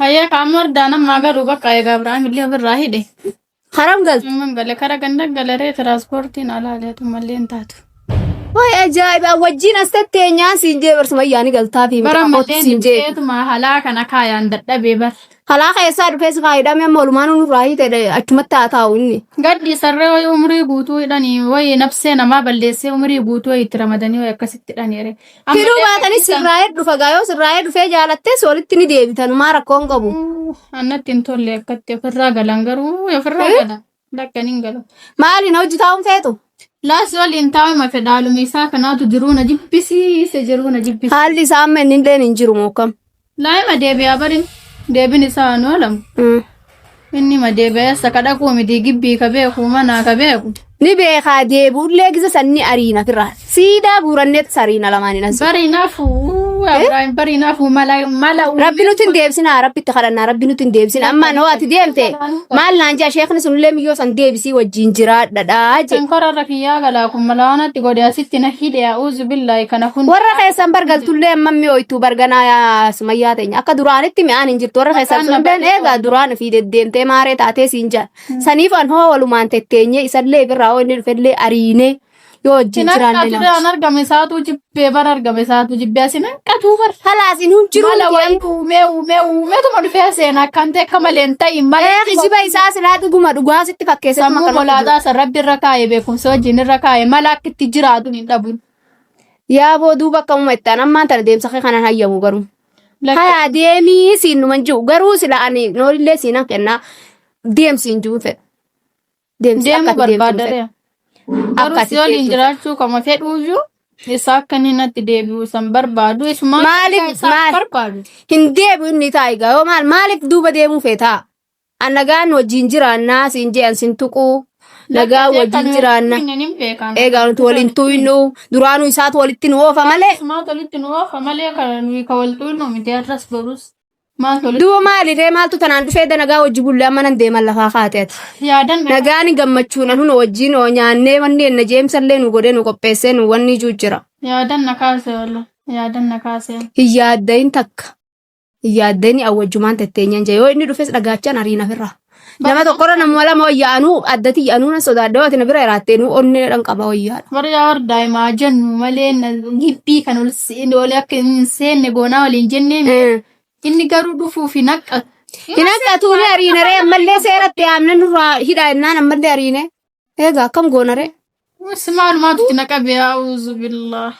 Hayyee qaama wardaa namaa garuu bakka egaa Abiraam illee ofirraa hidhe. Haram galtu. Amma gale kara ganda galaree tiraanspoortiin alaaleetu mallee hin taatu. Wayi ajaa'iba wajjin as tetteenyaan siin jee barsuma ayyaani galtaa fi Bara miti malleen siin jee. dhufeetuma halaa kana kaayaan dadhabee bar. Halaa keessaa dhufee si faayidame amma olumaan nurraa hiite achumatti haa taa'u inni. Gaddi sarree wayii umurii guutuu hidhanii wayii nafsee namaa balleessee umurii guutuu wayii itti ramadanii wayii akkasitti hidhanii re. Amma Hidhuu baatanis sirraa'ee dhufa gaa yoo sirraa'ee dhufee jaalattes walitti ni deebitan maa rakkoon qabu. Annatti hin tolle akkatti ofirraa galan garuu ofirraa galan lakkan hin galu. Maali na hojii taa'uun feetu? Laas waliin taa'uma fedhaaluma isaa kanaatu jiruu na jibbisiise jiruu na jibbisiise. Haalli isaa amma inni illeen hin jiru mookam. Laayima deebi'aa barin deebin isaa nu olamu. Inni ma deebi'ee akka dhaquu miti gibbii ka beeku manaa ka beeku. Ni beekaa deebi'ullee gisa sanni ariina firraa. Siidaa guuranneet sariina lamaaniin as. Bari naafuu Ibrahim bari naafuu mala mala Rabbi nuti hin deebisina rabbi itti kadhannaa rabbi nuti hin deebisina amma noo ati deemte maal naan jaa sheekni sunillee miyyoo san deebisii wajjin jiraadhadhaa je. Kan korarra kiyyaa galaa kun mala waanatti godhe asitti na hidhe a'uuzu billaahi kana hunda. Warra keessan bargaltullee amma mi'ooytuu barganaa yaa sumayyaa teenya akka duraanitti mi'aan hin jirtu warra keessan sunilleen eegaa duraan fi deddeemtee maaree taatee siin jaa. Saniif an hoo walumaan tetteenyee isallee birraa hoo inni dhufellee ariinee yoo wajjin Hin jiraanne hanqatu nama. dhaan argame isaatu jibbee bara argame isaatu jibbee asin hanqatuu bar. Halaas hin jiru Mala wayii uumee uumee uumeetuma dhufee seenaa akkan ta'e akka malee hin ta'in malee. Ee kijiba isaa silaa dhuguma dhugaa sitti fakkeessee Sammuu molaaxaa san rabbi irra kaa'e beekumsa wajjin irra kaa'e mala akka itti jiraatu hin dhabu. Yaa boo duuba akkamuma itti aan ammaan tana deemsa kee kanan hayyamu garuu. Hayaa deemii siin numan jiru garuu sila ani noolillee siinan kennaa deemsi hin jiru fedha. Deemsi Deemuu akka ati deemtu barbaada fedha. ree. Garuu Akka si ati waliin deemtu fedha. jiraachuu kama fedhuuyyuu isa akka inni natti deebi'u san barbaadu isumaan Maaliif isaa maal barbaadu. hin deebi'u inni taa'i gaa yoo maal maaliif duuba deemuu feetaa? An nagaan wajjin jiraannaa siin je'an sin tuquu nagaan wajjin jiraanna. Eegaa nuti waliin tuynu duraanuu isaatu walitti nu oofa malee. Isumaatu walitti nu oofa malee kan nuyi ka wal tuynu miti har'as borus. Maaltu walitti Duuba maali ree maaltu tanaan dhufee danagaa wajji bullee amma nan deeman lafaa kaate ati. Yaadan Nagaan gammachuun an huna wajjin oo nyaannee wanni enna jeemsallee nu godhee nu qopheessee nu wanni ijuu jira. Yaadan na kaase walla yaadan na kaase. Hin yaaddayin takka. Hin yaaddayini awwajjumaan tetteenyan jee yoo inni dhufes dhagaachaan ariin afirraa. Nama tokkorra namuma lama wayya anuu addati anuu nan sodaadha yoo ati na bira jiraatte nuu onnee dhan qaba wayyaadha. Warri yaa warra daa'imaa jennu malee gibbii kan ol ol akka hin seenne goonaa waliin jennee inni garuu dhufuuf hin haqqatu. Hin haqqatu ni ariine ree ammallee seeratti yaamne nurraa hidhaa jennaan ammallee ariine. Egaa akkam goona ree? Si maalumaatu itti naqabe a'uuzu billah.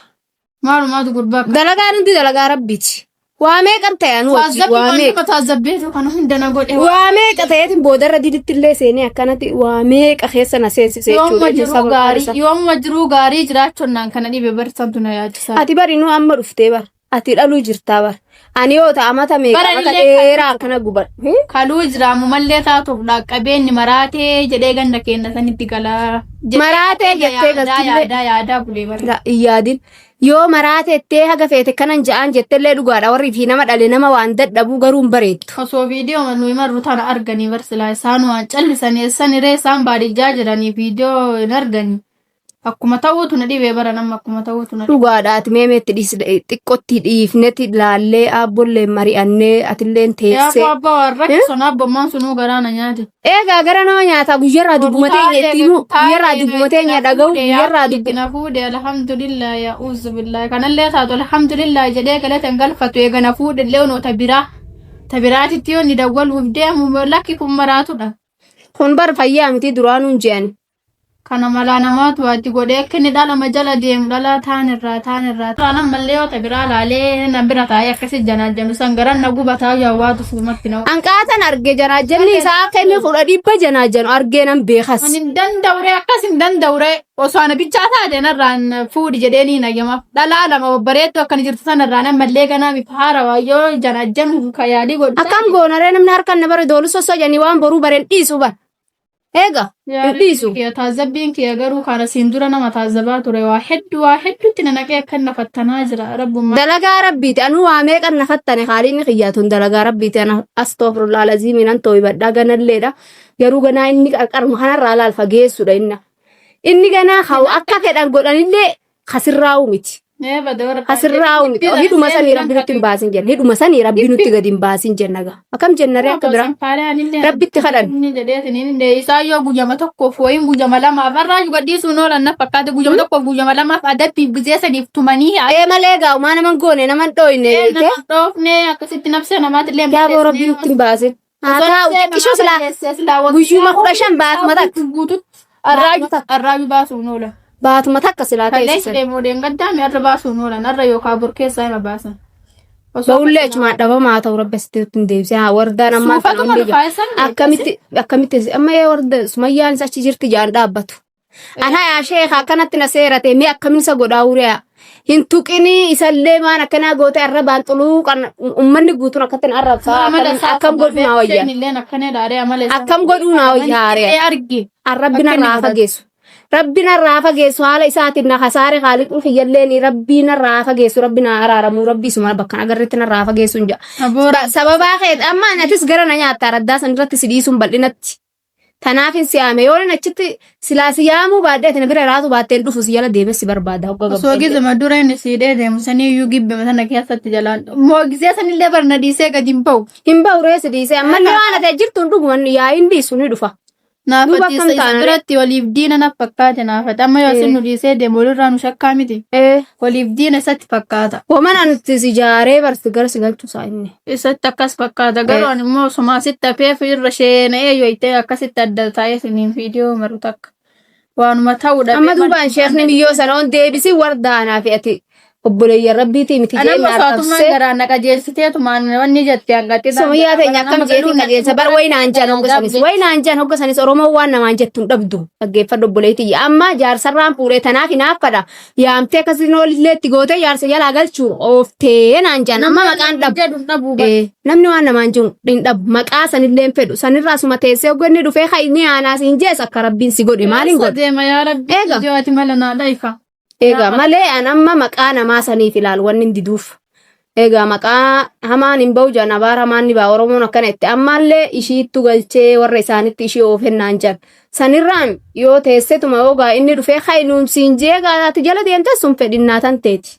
Maalumaatu gurbaa akka. Dalagaan hundi dalagaa rabbiiti. Waa meeqan ta'e anu wajjin Taazzabbii waa waan meeqa. nama taazzabbeetu kana hunda na godhe. Waa meeqa ta'eetiin boodarra diditti illee seenee akkanatti waa meeqa keessa na seensise Yoomuma jechuudha. jiruu Sababa gaarii isaa. yoomuma jiruu gaarii jiraachuun kana dhibe barsantu na yaachisaa. Ati bari nu amma dhuftee bar. Ati dhaluu jirtaa bar. Ani yoo ta'a mata meeqa Bara mata illee dheeraa akkana gubadhu. Kaluu jiraamu mallee taatuuf dhaqqabeenni maraatee jedhee ganda keenya sanitti galaa. Jedhee Maraatee jettee yaadaa galtillee. yaadaa yaadaa bulee bara. La hin yaadin. Yoo maraatettee haga feete kanan ja'aan jettellee dhugaadha warri fi nama dhale nama waan dadhabuu garuu hin bareeddu. Osoo viidiyoo nuyi marru tana arganii barsilaa isaan waan callisan eessan hiree isaan baadiyyaa jiranii viidiyoo hin arganii. Akkuma ta'uutu na dhibee bara nama akkuma ta'uutu na dhibee. Dhugaadha ati meemeetti xiqqotti dhiifnetti laallee aabbolleen mari'annee atilleen teessee. Yaa abbaa waan rakkisan abbummaan sunuu garaa na nyaate. Eegaa gara nama nyaataa guyyarraa dubbuma teenya itti himuu guyyarraa dubbuma teenya dhaga'u guyyarraa dubbu. Na fuudhe alhamdulillah yaa uuzu billahi kanallee taatu alhamdulillah jedhee galata hin galfatu eega na fuudhe illee onoo ta biraa ta biraatitti yoo inni dawwaluuf deemu lakki kun maraatudha. Kun bar fayyaa miti duraanuu hin je'ani. Kana malaa namaatu ati godhee akka inni dhalama jala deemu dhalaa taan irraa taan irraa. Taan ammallee yoo ta biraa laalee na bira taa'ee akkasi janaajjanu san garan na gubataa yaawwaatu fuumatti na. Anqaatan arge janaajanni isaa akka inni 100 janaajanu argee nan beekas. Ani hin danda'u ree akkas hin danda'u ree osoo ana bichaa taate narraan fuudhi jedhee ni nayyamaaf. Dhalaa lama babbareedduu akkana jirtu sanarraan ammallee ganaa bifa haarawaa yoo janaajjanu ka yaalii godhu. Akkam goonaree namni harkaan na bare doolu sossoo jedhanii waan boruu bareen dhiisu bar. Eega hin dhiisu. Kiyya taazzabbiin kiyya garuu kana siin dura nama taazzabaa ture waa hedduu waa hedduutti na naqee akkan na fattanaa jira rabbummaa. Dalagaa rabbiiti anuu waa meeqan na fattane haaliin kiyyaa tun dalagaa rabbiiti ana astoofirullah alaziimi nan tooybadhaa ganalleedha garuu ganaa inni qarqaruma kanarraa laal fageessudha inna inni ganaa hawa akka fedhan godhanillee kasirraa'u miti. Ee bada warra Asirraa miti. Hidhuma sanii rabbi nutti hin baasin jenna. Hidhuma sanii rabbi nutti gadi hin baasin jenna gaa. Akkam jenna ree akka biraa? Rabbitti kadhan. Inni jedheetiin inni isaa yoo guyyama tokkoof wayiin guyyama lamaaf har'aa gadhiisuun oolan na fakkaate guyyama tokkoof guyyama lamaaf adabbiif gizee saniif tumanii Ee malee gaa umaa naman goone naman dhooyne nama jettee. dhoofne akkasitti nafsee namaatillee Yaa boo rabbi nutti hin baasin. Haa taa'u xiqqishoo silaa guyyuma 15 baatuma takka. Guututti arraayu baasuun oola. Baatuma takka silaa Kalleessi teessisan. deemuu deemgaddaame arra baasuun oolan arra yookaan borkeessaa hima baasan. Ba'ullee achumaan dhabamaa haa ta'u rabbi asitti nutti hin deebisee haa wardaan ammaa kana Suufatuma hundi dhufaa isaan akkamitti akkamitti amma ee warda sumayyaan isa achi jirti jaan dhaabbatu. Ana yaa sheekha akkanatti na seerate mee akkamin isa godhaa uriyaa. Hin tuqinii isallee maan akkanaa goote arrabaan xuluu kan ummanni guutuun akkatti na arrabsaa akkam godhuu naa wayya. Illeen akkana ilaalee amala isaa. Akkam godhuu naa wayya haaree. Ee arge. Rabbi narraa haa fageessu. Rabbi narraa haa fageessu haala isaatiin na kasaare haaliqni kiyyalleen rabbi narraa haa fageessu rabbi na araaramuu rabbi isuma bakka agarretti narraa haa fageessu hin jedha. Aboora. Sababaa kee amma atis gara na nyaatta raddaa san irratti si dhiisuun bal'inatti. Tanaaf hin si'aame yoo inni achitti silaa si yaamuu baadhee ati na bira raatu baatteen dhufu si jala deemee si barbaada hogga Osoo gabbee. gizuma dura inni siidhee deemu sanii iyyuu gibbima sana keessatti jalaan. Moo gizee sanillee barna dhiisee gadi hin ba'u. Hin bahu ree si dhiisee ammallee waan ati jirtuun dhuguma yaa'iin dhiisu ni dhufa. Duuba Naafatiisa akkam isa taana ree? biratti waliif diina na fakkaate naafate. Amma yoo isin nu dhiisee deemu walirraa nu shakkaa miti. Ee. Waliif diina isatti fakkaata. Waman ani si ijaaree barsi gara si galchu isaa inni. Isatti akkas fakkaata. Garuu ani immoo osuma asitti hafeef irra sheena'ee yoo ta'e akkasitti adda taa'ee isiniin viidiyoo maru takka. Waanuma ta'uu dhabee. Amma duubaan sheekni biyyoo sana on deebisi wardaanaa fi ati obboleeyyan rabbiitii miti Anamma jee naar saatummaan qabsee. garaan na qajeelsiteetumaan wanni jette hanqaxxi. Sumayyaa teenya akkam jeetiin qajeelsa bar waynaan jaan hogga sanis waynaan jaan hogga sanis Oromoo waan namaan jettu hin dhabdu dhaggeeffadhu obboleettii amma jaarsarraan fuudhee tanaaf hinaaffadha yaamtee akkasiin olillee itti gootee jaarsa jalaa galchuu ooftee naan jaan amma maqaan dhabu. Jedhu hin dhabu. Namni waan namaan jiru hin dhabu maqaa sanillee hin fedhu sanirraa suma teessee hogganni dhufee kan inni aanaa siin jees akka rabbiin si godhe maaliin godhe. Deema yaa rabbi. Eega. Ijoo ati mala naa dhaika. Egaa malee an amma maqaa namaa saniif ilaalu wanni hin diduuf. Egaa maqaa hamaan hin bahu jedhan abaar hamaan ni ba'a Oromoon akkana itti ammallee ishiittu galchee warra isaanitti ishii oofennaan jedhan. Sanirraan yoo teessetuma yoogaa inni dhufee hayinuumsiin jee gaataati jala deemte sun fedhinnaa tan teeti.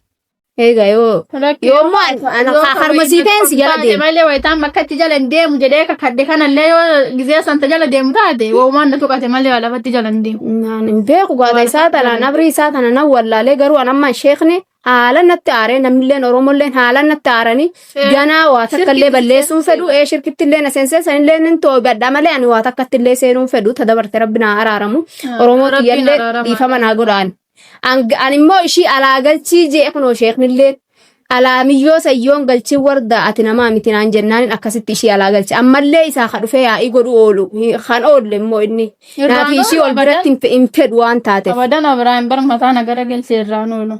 Egaa yoo yoommoo an harmasiiteen si jala deema. Malee wayitaan bakkatti jala hin deemu jedhee kakadhe kanallee yoo gizee santa jala deemu taate woomaan na tuqate malee waa lafatti jala hin deemu. Naan hin beeku gaata isaa tanaan abrii isaa tana nan wallaalee garuu an amma sheekni haala natti aaree namnilleen Oromolleen haala natti aaranii ganaa waa takka illee balleessuun fedhu ee shirkitti illee na seensee sanillee nin toobadha malee ani waa takkatti illee seenuun fedhu ta dabarte rabbi naa araaramu Oromoo Rabbiin tiyyallee araarama. dhiifama naa godhaan. An immoo ishii alaa galchii jee kunoo sheeknillee alaa miyyoo sayyoon galchii warda ati namaa miti naan jennaanin akkasitti ishii alaa galche ammallee isaa ka dhufee yaa'ii godhu oolu kan oolle immoo inni naafi ishii ol biratti hin fedhu waan taateef. Abadan Abrahaam bar mataa na gara galchee irraan oolu.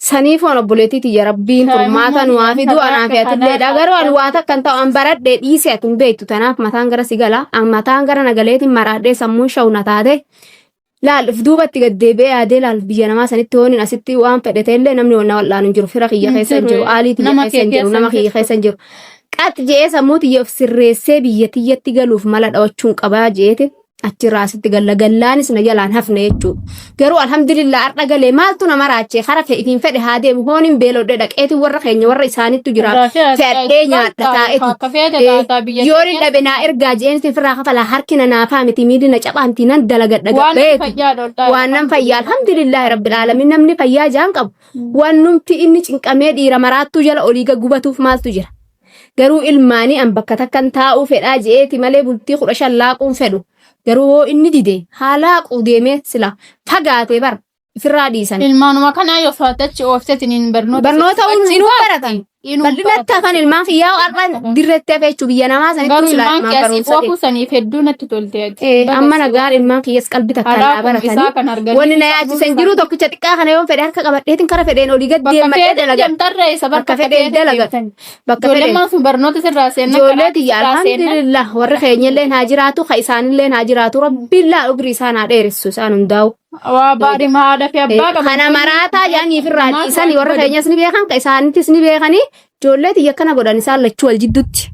Saniif waan obboleettii tiyya rabbiin furmaata nu haa fidu anaa fi atilleedha garuu an waa takka hin ta'u an baradhee dhiise ati hin beektu tanaaf mataan gara si gala an mataan gara na galeetiin maraadhee sammuun sha'u na taate laal of duubatti gad deebi'ee yaadee laal biyya namaa sanitti hoonin asitti waan fedhe ta'ellee namni na wal'aanu hin jiru fira kiyya keessa hin jiru aalii tiyya Nama keessa hin kee jiru keessa nama hin kiyya keessa hin jiru qax je'ee sammuu tiyya of sirreessee biyya tiyyatti galuuf mala dhawachuun qabaa je'eeti achirraa asitti galla gallaanis na jalaan hafne jechuudha. Garuu alhamdulillah har'a galee maaltu na maraachee kara fe'itiin fedhe haa deemu hoonin beelodhe dhaqeetiin warra keenya warra isaanittu jira fe'adhee nyaadha taa'eeti. Akka feete taataa biyya Yoon hin dhabe naa ergaa je'een sifirraa kafalaa harki na naafaa miti miilli na caphaa miti nan dalagadha Waan gabbeeti. fayyaa dhodhaa. Waan nan fayyaa alhamdulillahi rabbil alamin namni fayyaa jaan qabu. Waan numti inni cinqamee dhiira maraattuu jala olii gubatuuf maaltu jira. Garuu ilmaanii an bakka takkan taa'uu fedhaa je'eeti malee bultii 15 laaquun fedhu. Garuu hoo inni dide haa laaquu deemee sila fagaatee bar ifirraa dhiisan. Ilmaanuma kanaa yoo fatachi oofteetiin hin barnoota. Barnoota inuu baratan. Inuu Bal'inatti hafan ilmaan kiyyaa har'a dirretti hafe jechuun biyya namaa sanittuu Garuu silaa ilmaan ilmaan kee asii barumsa oofuu saniif hedduu natti tolte ati. Amma nagaan ilmaan kiyyas qalbii takkaan Karaa naa kun isaa baratanii. kan arganii. Wanni na yaachisan jiru tokkicha xiqqaa kana yoon fedhe harka qabadheetiin kara fedheen olii gad Bakka deemadhee feete dalagadha. deemtarree isa Bakka fedheen dalagadha. Bakka fedheen. Ijoolleen sun barnoota sirraa seenna. Ijoollee tiyya alhamdulillah warri keenyallee haa jiraatu ka isaanillee haa jiraatu rabbiin laa ugrii isaan haa dheeressu isaan hundaa'u. Waa baadhi haadha fi abbaa qabu. Kana maraataa jedhanii ofirraa dhiisanii warra keenyas ni beekan ka isaanittis ni beekanii ijoollee tiyya akkana godhan isaan lachuu wal jidduutti.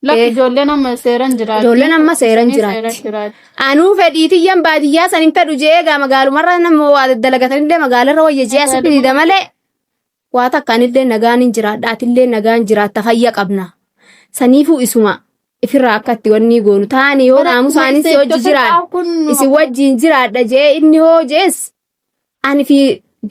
Lakki ijoolleen amma seeran jiraatti. Ijoolleen amma seeran jiraatti. Anuu fedhii tiyyan baadiyyaa san hin fedhu je'ee egaa magaalumarra nama waa daddalagatanillee magaalarra wayya je'ee asitti dida malee. Waa takka anillee nagaan hin jiraadha atillee nagaan jiraatta fayya qabna. Saniifuu isuma ifirraa akka itti wanni goonu taani yoo Bara naamusaanis si hojji jiraadha. kun Isin wajjin jiraadha jee inni hoo jees ani fi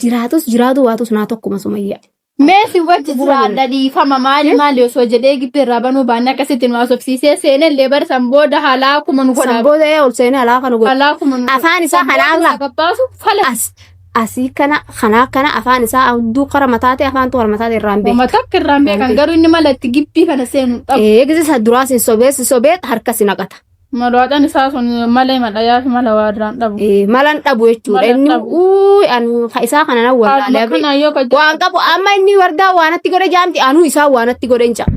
jiraatus jiraatu waatus naa tokkuma Sumayyaa. Mee si wajji jiraadha dhiifama maali maali osoo jedhee gibbi irraa banuu baanne akkasitti nu haasofsiisee seenellee bar san booda halaa kuma nu godha. San booda ee ol seenee alaa kana godha. Halaa kuma nu godha. Afaan isaa San booda kanaa nu irraa gabbaasu fala. as asii kana kanaa kana afaan isaa hunduu kara mataa ta'e afaantu kara mataa ta'e irraa hin beeku. Uummata akka irraa hin beekan garuu inni mala itti gibbii kana seenu dhabu. Ee gisa isa duraa sin sobee si sobee harka si naqata. Malwaadhaan isaa sun malee madhayaa fi mala waa irraan dhabu. Ee malan dhabu jechuudha. Malan Inni dhabu. uuy anu ka isaa kana nan wallaalee Haaluma abri. kanaan yoo ka Waan qabu amma inni wardaa waanatti godhe jaamti anuu isaa waanatti godhe hin jaa.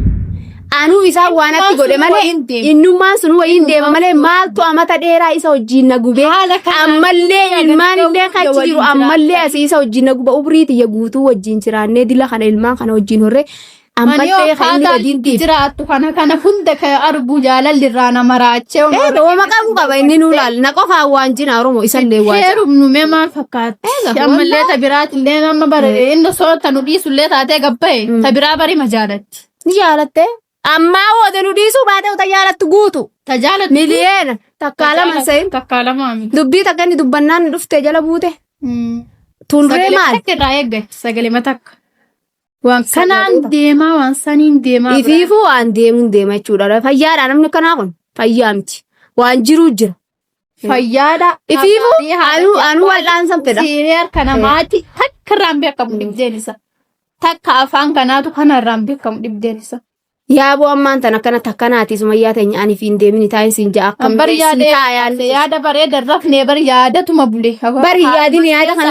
Anuu isaa waanatti godhe malee innummaan sun wayiin deema malee maaltu amata dheeraa isa wajjin na gubee. Haala kanaan Ammallee ilmaan illee hunda achi jiru waliin ammallee asii isa wajjin na guba umrii tiyya guutuu wajjin jiraannee dila kana ilmaan kana wajjin horree Ani ammallee kan inni akkaataa gadiin itti dhiifte. jiraattu kana kana hunda ka arguu jaalalli irraa na maraachee Ee dooma qabu qaba inni nuu laal na qofaan waan jina Oromoo isallee waa jira. Heerumnu mee maal fakkaatti? Eega, Ammallee ta biraatillee amma bara inni osoo ta nu dhiisullee taatee gabbaye ta biraa bari ma jaalatti. Ni jaalatte ammaa woote nu dhiisuu baate uta jaalattu guutu Ta jaalattu miliyeena takkaa lama sa'in Takkaa lama miti. dubbii takka inni dubbannaan dhuftee jala buute tunree Sagalee maal takka irraa eeggatti sagalee takka. Waan kanaan deemaa waan saniin deemaa. ifiifuu waan deemuun deema jechuudha fayyaadha namni kanaa kun fayyaa miti waan jiruu jira Fayyaadha. ifiifuu anuu anuu wal'aansan fedha Siinee harka namaati takka irraan beekamu dhibdeen isa. Takka afaan kanaatu kana irraan beekamu dhibdeen isa. Yaaboo ammaan tan akkana takkanaati sumayyaa teenya ani fi hin deemini taa'in siin ja'a akkam Bari ta'e yaada siin taa'aan yaada bareeda rafnee bari yaadatuma bule. bari yaadin yaada kana